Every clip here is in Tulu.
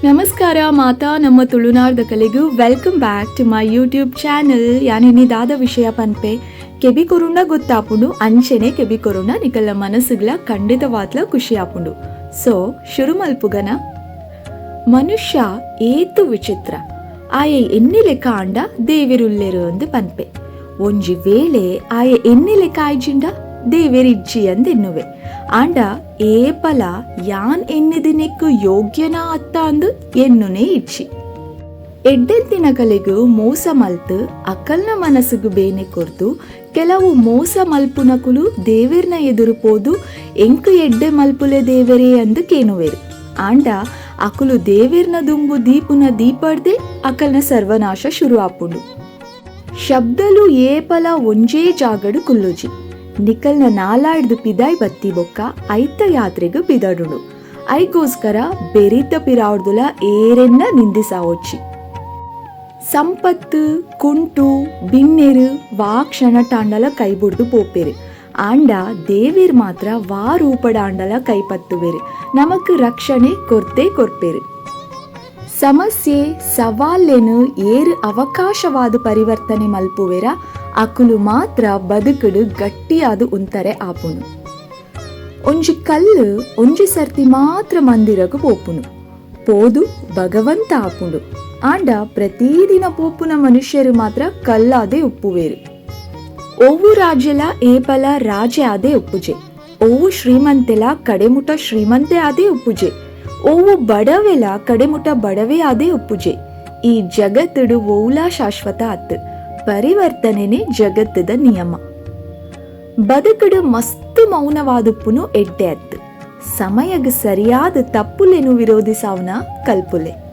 ನಮಸ್ಕಾರ ಮಾತಾ ನಮ್ಮ ತುಳುನಾಡ್ದ ಕಲೆಗು. Welcome back to my YouTube channel. ಯಾನಿನಿ ದಾದ ವಿಷಯ ಪನ್ಪೆ ಕೆಬಿ ಕೊರುಂಡ ಗೊತ್ತಾಪುಂಡು. ಅಂಚೆನೆ ಕೆಬಿ ಕೊರುಂಡ ನಿಕಲ್ಲ ಮನಸ್ಸುಗ್ಲ ಖಂಡಿತವಾದ್ಲ ಖುಷಿ ಆಪುಂಡು. ಸೊ ಶುರು ಮಲ್ಪುಗನ. ಮನುಷ್ಯ ಏತು ವಿಚಿತ್ರ. ಆಯೆ ಎನ್ನಿ ಲೆಕ್ಕ ಆಂಡ ದೇವೆರುಲ್ಲೆರು ಅಂದ್ ಪನ್ಪೆ. ಒಂಜಿ ವೇಳೆ ಆಯೆ ಎನ್ನಿ ಲೆಕ್ಕ ಆಯ್ಜಿಂಡ ದೇವೆರಿಜ್ಜಿ ಅಂದ್ ಎನ್ನುವೆ. ಆಂಡ ಏಪಲ ಯಾನ್ ಎನ್ನಿದಿನೆಕ್ಕು ಯೋಗ್ಯನಾ ಅತ್ತ ಅಂದ್ ಎನ್ನುನೇ ಇಜ್ಜಿ. ಎಡ್ಡೆಂತಿನ ಕಲೆಗು ಮೋಸ ಮಲ್ತ್ ಅಕಲ್ನ ಮನಸ್ಸುಗು ಬೇನೆ ಕೊರ್ದು ಕೆಲವು ಮೋಸ ಮಲ್ಪುನಕುಲು ದೇವೆರ್ನ ಎದುರು ಪೋದು ಎಂಕು ಎಡ್ಡೆ ಮಲ್ಪುಲೆ ದೇವರೇ ಅಂದ್ ಕೇನುವೆರು. ಆಂಡ ಅಕುಲು ದೇವೆರ್ನ ದುಂಬು ದೀಪುನ ದೀಪಡ್ದೆ ಅಕಲ್ನ ಸರ್ವನಾಶ ಶುರು ಆಪುಂಡು. ಶಬ್ದಲು ಏಪಲ ಒಂಜೇ ಜಾಗಡು ಕುಲ್ಲುಜಿ. ನಿಕಲ್ನ ನಾಲಾಡ್ದು ಪಿದಾಯ್ ಬತ್ತಿ ಬೊಕ್ಕ ಐತ ಯಾತ್ರೆಗ್ ಪಿದಡುಂಡು. ಐಗೋಸ್ಕರ ಬೆರಿತ ಪಿರಾವ್ದುಲ ಏರೆನ್ನ ನಿಂದಿಸಾವೊಚ್ಚಿ. ಸಂಪತ್ತು, ಕುಂಟು, ಬಿನ್ನೆರು ವಾ ಕ್ಷಣಟಾಂಡಲ ಕೈಬುಡ್ದು ಪೋಪೆರು. ಆಂಡ ದೇವಿರ್ ಮಾತ್ರ ವಾ ರೂಪಡಾಂಡಲ ಕೈಪತ್ತುವೆರು. ನಮಕ್ ರಕ್ಷಣೆ ಕೊರ್ತೆ ಕೊರ್ಪೆರು. ಸಮಸ್ಯೆ ಸವಾಲೆನು ಏರು ಅವಕಾಶವಾದ ಪರಿವರ್ತನೆ ಮಲ್ಪುವೆರ, ಅಕುಲು ಮಾತ್ರ ಬದುಕುಡು ಗಟ್ಟಿಯಾದ ಉಂತರೆ ಆಪುನು. ಒಂಜಿ ಕಲ್ಲು ಒಂಜಿ ಸರ್ತಿ ಮಾತ್ರ ಮಂದಿರಗು ಪೋಪುನು. ಪೋದು ಭಗವಂತ ಆಪುಂಡು. ಆಂಡ ಪ್ರತಿದಿನ ಪೋಪುನ ಮನುಷ್ಯರು ಮಾತ್ರ ಕಲ್ಲಾದೆ ಉಪ್ಪುವೇರು. ಒವ್ವು ರಾಜ್ಯಲ ಏಪಲ ರಾಜೆ ಆದೇ ಉಪ್ಪುಜೆ. ಒವ್ವು ಶ್ರೀಮಂತೆಲ ಕಡೆಮುಟ ಶ್ರೀಮಂತೆ ಆದೇ ಉಪ್ಪುಜೆ. ಒವ್ವು ಬಡವೆಲ ಕಡೆಮುಟ ಬಡವೆ ಆದೇ ಉಪ್ಪುಜೆ. ಈ ಜಗತ್ತುಡು ಓವ್ಲಾ ಶಾಶ್ವತ ಅತ್ತು. ಪರಿವರ್ತನೆನೆ ಜಗತ್ತದ ನಿಯಮ. ಬದುಕುಡು ಮಸ್ತ್ ಮೌನವಾದುಪ್ಪುನು ಎಡ್ಡೆ ಅತ್ತು. ಸಮಯಗ್ ಸರಿಯಾದ ತಪ್ಪುಲೆನು ವಿರೋಧಿಸಾವ್ನ ಕಲ್ಪುಲೆ.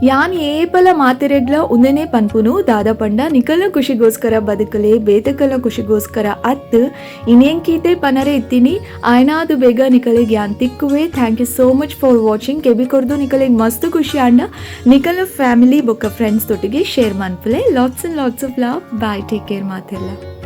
ಯಾನ್ ಏಪಲ ಮಾತೆರೆಗ್ಲ ಉಂದೆನೆ ಪನ್ಪುನು. ದಾದ ಪಂಡ ನಿಕಲ್ನ ಖುಷಿಗೋಸ್ಕರ ಬದುಕಲೆ, ಬೇತಕಲ್ನ ಖುಷಿಗೋಸ್ಕರ ಅತ್. ಇನೇಂಕೀತೆ ಪನರೆ ಇತ್ತೀನಿ. ಆಯ್ನಾದು ಬೇಗ ನಿಕಲೆಗ್ ಯಾನ್ ತಿಕ್ಕುವೆ. Thank you so much for watching. ಕೆಬಿ ಕೊರ್ದು ನಿಕಲೆಗ್ ಮಸ್ತ್ ಖುಷಿ ಆಂಡ ನಿಕಲ್ನ ಫ್ಯಾಮಿಲಿ ಬೊಕ್ಕ ಫ್ರೆಂಡ್ಸ್ ತೊಟ್ಟಿಗೆ ಶೇರ್ ಮನ್ಪುಲೆ. Lots and lots of love. Bye, take care ಮಾತೆಲ್ಲ.